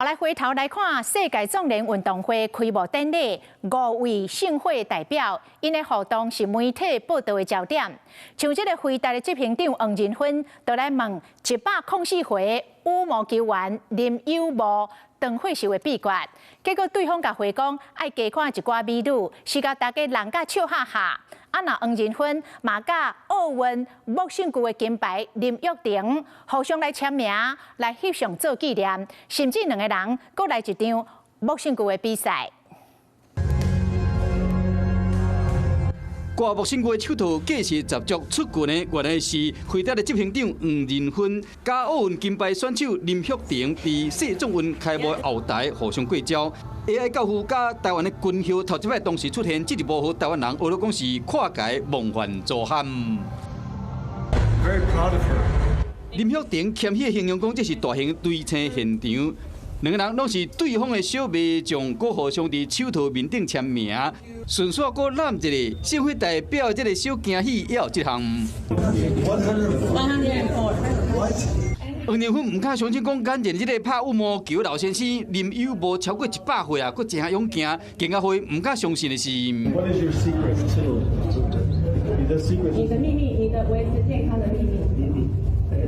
來回頭來看，世界壯年運動會開幕典禮，五位聖火代表，𪜶的互動是媒體報道的焦點。像這個輝達的執行長黃仁勳，就來問104歲羽毛球員林有模當歲壽的秘訣，結果對方共回講愛加看一寡美女，是共大家人甲笑哈哈。啊，若黃仁勳嘛佮奧運木繩球的金牌林育騰互相來簽名，來翕相做紀念，甚至兩个人閣來一場木繩球的比賽。掛木繩球的手套繼續十足出拳的，原來是輝達的執行長黃仁勳，佮奧運金牌選手林育騰佇世壯運開幕後台互相過招。AI 教父佮台灣的軍校頭一擺同時出現，這就無予台灣人學咧講是跨界夢幻組合。 Very proud of her. 林育騰謙虛形容講，這是大型堆青現場。兩个人攏是對方的小名將，閣互相佇手套面頂簽名，順紲閣攬一个社會代表，這个小驚喜也有這項。黃仁勳毋敢相信，講眼前這个拍羽毛球老先生林有模超過100歲啊，閣誠勇健，更加會毋敢相信的是。 What is your secret? 你的 secret？你的秘密，你的維持健康的秘密。秘密，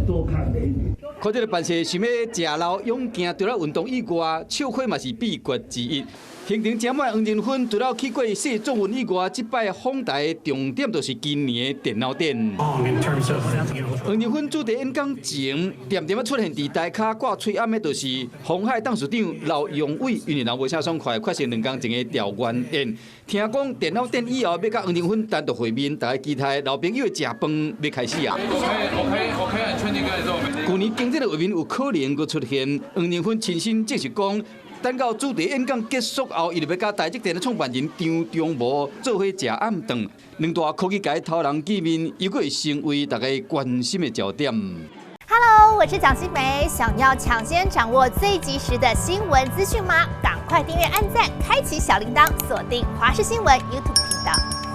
多看美女。看這个辦事想欲食老勇健，除了運動以外，笑話嘛是秘訣之一。行程誠滿，黃仁勳除了去過世壯運以外，這擺訪台重點就是今年的電腦展。黃仁勳主題演講前，恬恬仔出現佇台跤掛喙罨的，就是鴻海董事長劉揚偉，因為人無啥爽快，缺席2工前的調研宴。聽講電腦展以後欲佮黃仁勳單獨會面，大家期待老朋友的食飯欲開始啊！去年經典的畫面有可能閣出現，黃仁勳親身證實講，等到主題演講結束後，伊就欲佮台積電的創辦人張忠謀做伙食暗頓，兩大科技界頭人見面，又閣會成為大家關心的焦點。 Hello，我是蔣新梅，想要搶先掌握最及時的新聞資訊嗎？趕快訂閱、按讚、開啟小鈴鐺，鎖定華視新聞 YouTube 頻道。